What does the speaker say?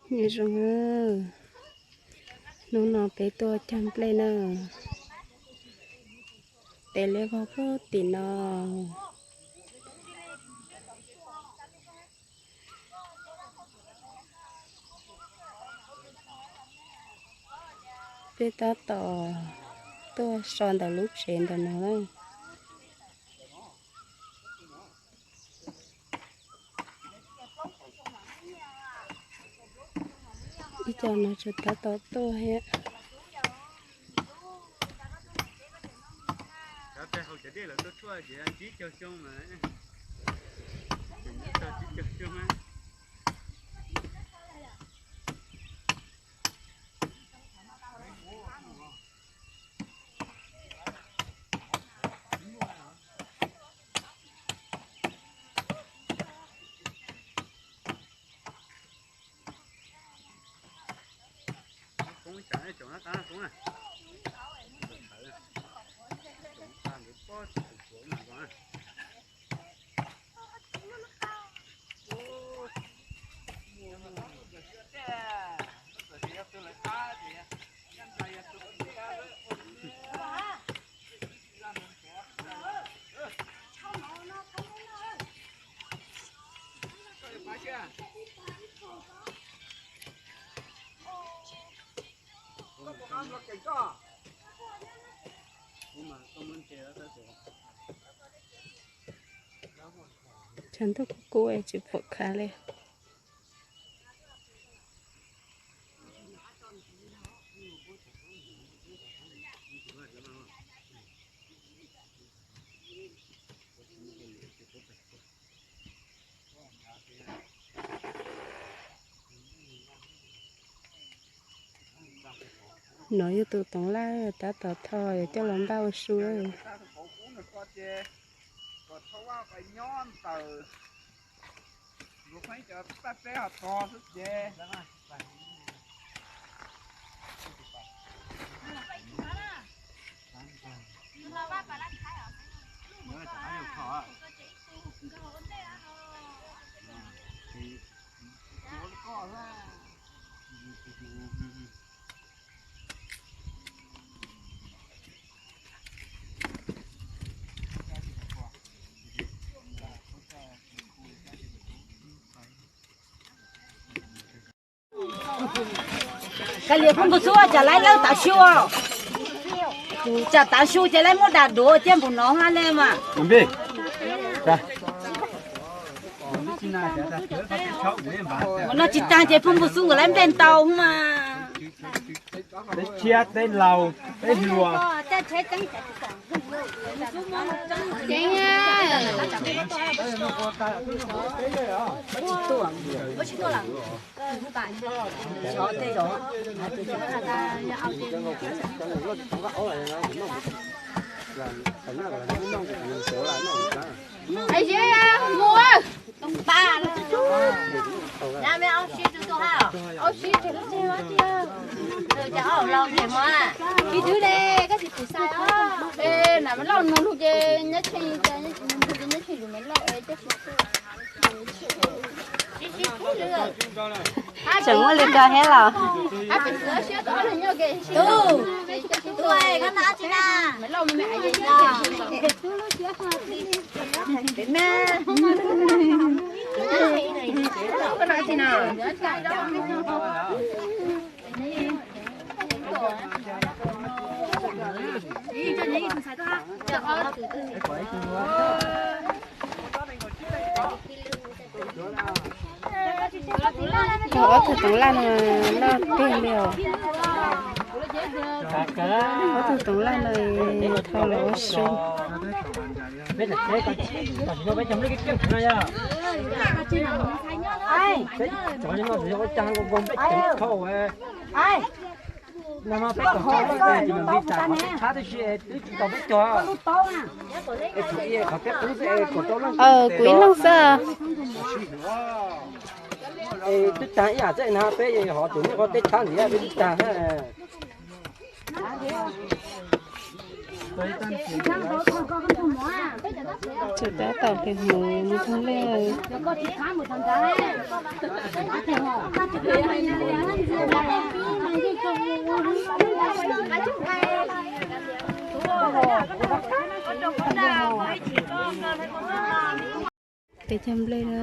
Nyob zoo, hnub no peb tuaj cog nplej na, tes liab vog puag tim no. Peb tab tom tuaj so ntawm lub tsev ntawm no na. Ib co no tseem tab tom tuaj thiab. Tshav ntuj kub kub tsis pom khav li. No yog tus toov laj tab tom tho yuav coj los npaj ua su. Kav liam phooj ywg xub, tsam laib lawb tav su. Tsam tav su ces laib muab dam duav ciaj npum no hab le mas. Mus no tsis taag ces phooj ywg xub nkawd laib nplej ntau mas. Teb tshiab, teb laug, teb hluas. Tseem muaj li ko thiab los? Ob tug toov laj no loj tiag li os. Ob tug toov laj no tho los ua su. Kuv ib leeg xwb. Twb taag ib yam xwb na, peb ho tus nyob qhov teb tshab ntxiv peb twb taag. Tsuas tab tom pem hmoov mus thooj lej. Peb cog nplej na.